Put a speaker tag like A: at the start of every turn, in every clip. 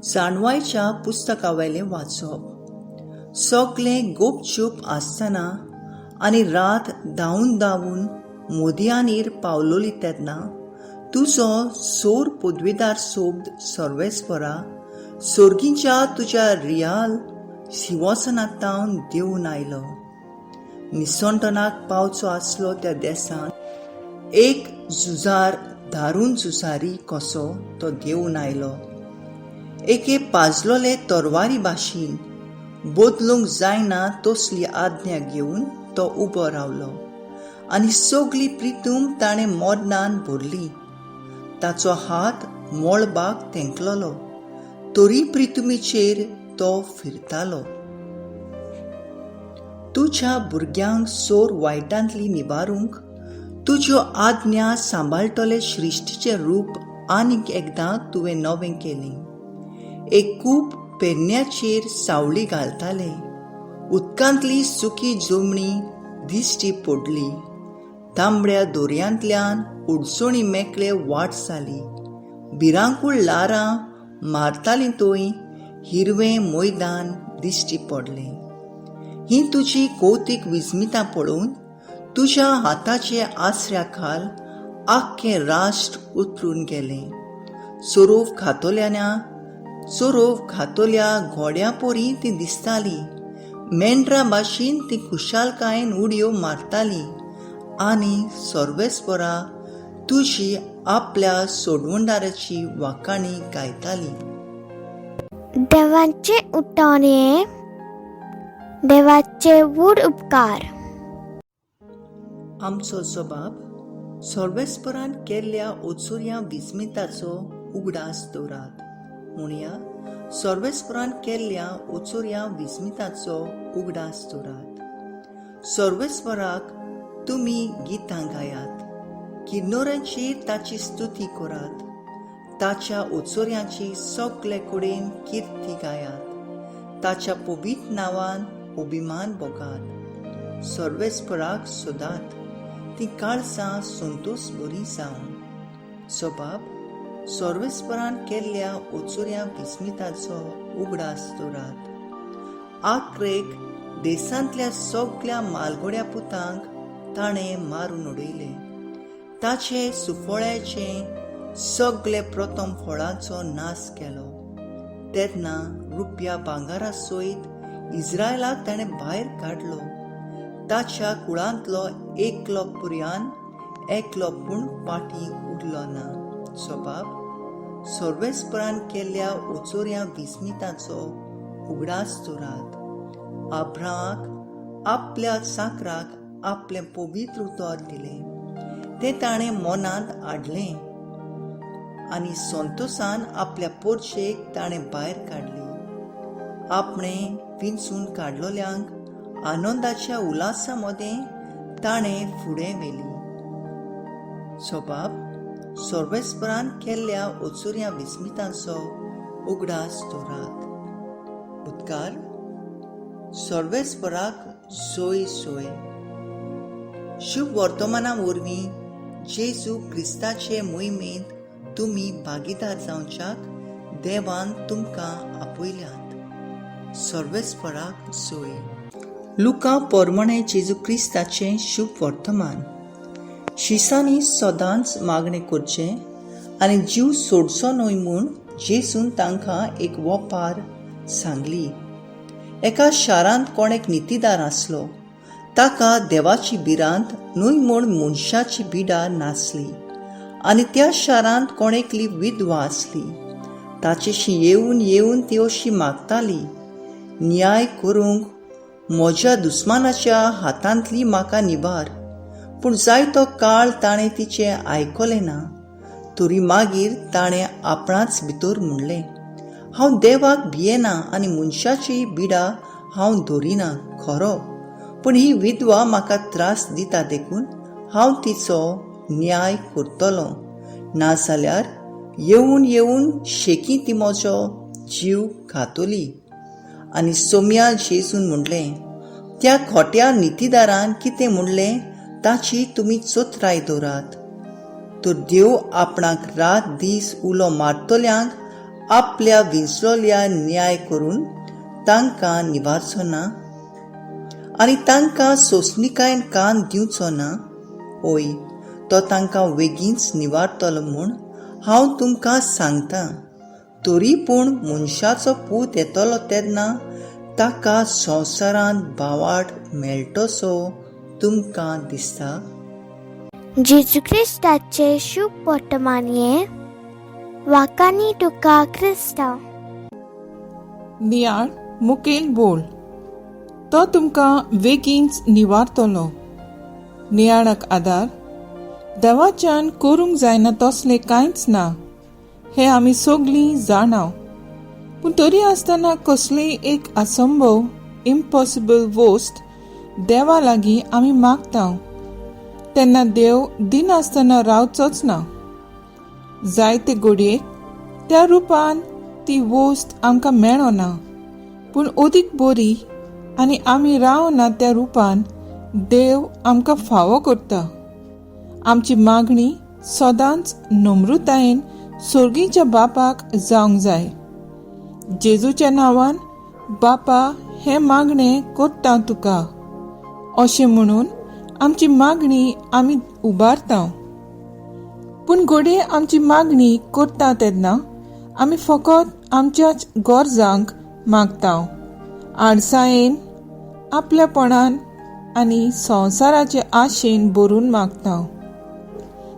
A: जाणवायच्या पुस्तकावेलें वाचप. सगलें गोपचूप आसतना आनी रात धांवून धांवून मोदयानीर पावलोली तेन्ना तुजो सोर पदवीदार सोब्द सर्वेस्परा सोर्गींच्या तुज्या रियाल शिंवासनांतावन देंवून आयलो. निसंटनाक पावचो आसलो त्या देसांत एक झुजार दारून झुजारी कसो तो देंवून आयलो. एके पाजलोले तरवारी भाशेन बदलूंक जायना तसली आज्ञा घेवन तो उबो रावलो आनी सगली प्रितूम ताणें मरणान भरली. ताचो हात मळबाक तेंकलोलो तरी प्रितुमीचेर तो फिरतालो. तुज्या भुरग्यांक सोर वायटांतली निवारूंक तुज्यो आज्ञा सांबाळटले सृश्टीचें रूप आनीक एकदां तुवें नवें केलें. एक कूप पेरण्याचेर सावळी घालताले. उदकांतली सुकी जमणी दिश्टी पडली. तांबड्या दोरयांतल्यान अडचणी मेकळे वाट जाली. भिरांकूळ ल्हारां मारतालीं थंय हिरवें मैदान दिश्टी पडलें. हीं तुजी कौतीक विस्मितां पळोवन तुज्या हाताचे आसऱ्या खाल आख्खें राष्ट्र उतरून गेलें. चरोव खातोल्याना चरोव खातोल्या घोड्या परी तीं दिसतालीं. मेंढरां भाशेन तीं खुशालकायेन उडयो मारतालीं आनी सर्वेस्परा तुजी आपल्या सोडवणदाराची वाखाणी गायतालीं.
B: देवाचे उठान हें देवाचे व्हड उपकार.
A: आमचो जबाब सर्वेस्परान केल्ल्या ओचुरया विस्मिताचो उगडास दवरात. म्हणया, सर्वेस्परान केल्ल्या ओचुरया विस्मिताचो उगडास दवरात. सर्वेस्पराक तुमी गितां गायात, किन्नोरांचेर ताची स्तुती करात, ताच्या ओचोऱ्याची सगळे कडेन किर्ती गायात, ताच्या पवित्र नांवान अभिमान भोगात. सर्वेस्पराक सोदात, ती काळसां संतोष बरी जावन. सबाब सर्वेस्परान केल्ल्या ओचोऱ्या विस्मिताचो उगडास दवरात. आक्रेक देशांतल्या सगल्या मालगोड्या पुतांक ताणें मारून उडयले. ताचे सुफळ्याचे सगळे प्रथम फळाचो नाश केलो. तेन्ना रुपया भांगरा सयत इस्रायलाक ताणें भायर काडलो. ताच्या कुळांतलो एकलो पुरयान एकलो पूण फाटीं उरलो ना. सबाब सर्वेस्परान केल्ल्या ओचोऱ्या विस्मिताचो उगडास दवरात. अब्राहामाक आपल्या चाकराक आपलें पवित्र उतर दिलें. तें ताणें मनांत हाडलें आनी संतोसान आपल्या पोरशेक ताणें भायर काडली. आपणें विंचून काडलोल्यांक आनंदाच्या उल्हासा मदें ताणें फुडें व्हेली. सबाब सर्वेस्परान केल्ल्या ओचुऱ्या विस्मितांचो उगडास दवरात. उदकार सर्वेस्पराक सोय सोय. शुभ वर्तमाना वरवीं जेजू क्रिस्ताचे मोहिमेंत तुमी भागीदार जावच्याक देवान तुमकां आपयल्यात. सर्वेस्पराक सोय. लुका पोरमणे जेजू क्रिस्ताचें शुभ वर्तमान. शिसांनी सदांच मागणें करचें आनी जीव सोडचो न्हय म्हूण जेजून तांकां एक वपार सांगली. एका शारांत कोण एक नितीदार आसलो. ताका देवाची भिरांत न्हय म्हूण मनशाची बिडा नासली आनी त्या शारांत कोण एकली विधवा आसली. ताचेशी येवन येवन ती अशी मागताली, न्याय करूंक म्हज्या दुस्मानाच्या हातांतली म्हाका निवार. पूण जायतो काळ ताणें तिचें आयकलें ना. तरी मागीर ताणें आपणाच भितर म्हणलें, हांव देवाक भियेना आनी मनशाची बिडा हांव धरिना खरो, पूण ही विधवा म्हाका त्रास दिता देखून हांव तिचो न्याय करतलो, नाजाल्यार येवन येवन शेकी ती म्हजो जीव खातली. आनी सोम्या जेजून म्हणलें, त्या खोट्या नितीदारान कितें म्हणलें ताची तुमी चोत्राय दवरात. तर देव आपणाक रात दीस उलो मारतल्यांक आपल्या विंचलोल्या न्याय करून तांकां निवारचो ना आनी तांकां सोंसणिकायेन कान दिवचो ना? हय, तो तांकां वेगींच निवारतलो म्हूण हांव तुमकां सांगतां. तरी पूण मनशाचो पूत येतलो तेन्ना ताका संवसारांत भावार्थ मेळटसो तुमकां दिसता?
B: जेजू क्रिस्ताचे शुभ वर्तमान हें वाकानी तुका क्रिस्तांव.
C: नियाळ मुखेल बोल, तो तुमकां वेगींच निवारतलो. नियाळाक आदार, देवाच्यान करूंक जायना तसलें कांयच ना हें आमी सगलीं जाणाव, पूण तरी आसतना कसलीय एक असंभव, इम्पॉसिबल वस्त देवा लागीं आमी मागता तेन्ना देव दिनासतना रावचोच ना. जायते घडयेक त्या रुपान ती वस्त आमकां मेळना, पूण अदीक बरी आनी आमी रावना त्या रुपान देव आमकां फावो करता. आमची मागणी सदांच नम्रतायेन सोर्गीच्या बापाक जावंक जाय. जेजूच्या नांवान बापा हें मागणें करता तुका अशें म्हणून आमची मागणी आमी उबारता. पूण घडये आमची मागणी करता तेन्ना आमी फकत आमच्याच गरजांक मागता, आडसायेन, आपल्यापणान आनी संवसाराचे आशेन भरून मागता.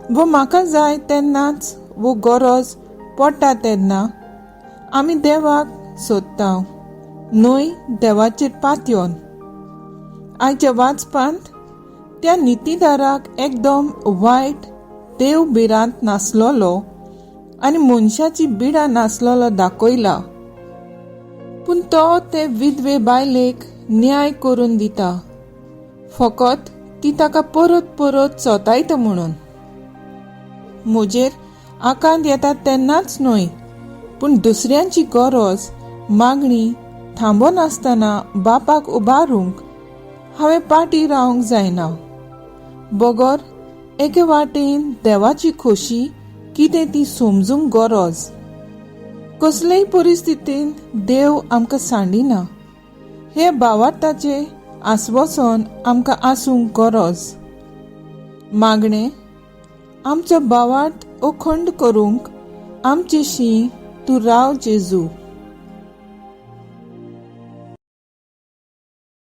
C: वो म्हाका जाय तेन्नाच वो गरज पडटा तेन्ना आमी देवाक सोदता, न्हय देवाचेर पातयेवन. आयच्या वाचपांत त्या नितीदाराक एकदम वायट, देव भिरांत नासलोलो आनी मनशाची बिडा नासलोलो दाखयला, पूण तो ते विधवे बायलेक न्याय करून दिता, फकत ती ताका परत परत चोतायता म्हणून. म्हजेर आकांत येता तेन्नाच न्हय, पूण दुसऱ्यांची गरज मागणी थांबनासतना बापाक उबारूंक हांवें पाटी रावंक जायना. बगर एके वाटेन देवाची खोशी कितें ती समजूंक गरज. कसलेय परिस्थितींत देव आमकां सांडिना हे भावार्थाचे आस्वासन आमकां आसूंक गरज. मागणें, आमचो भावार्थ अखंड करूंक आमचेशी तूं राव जेजू.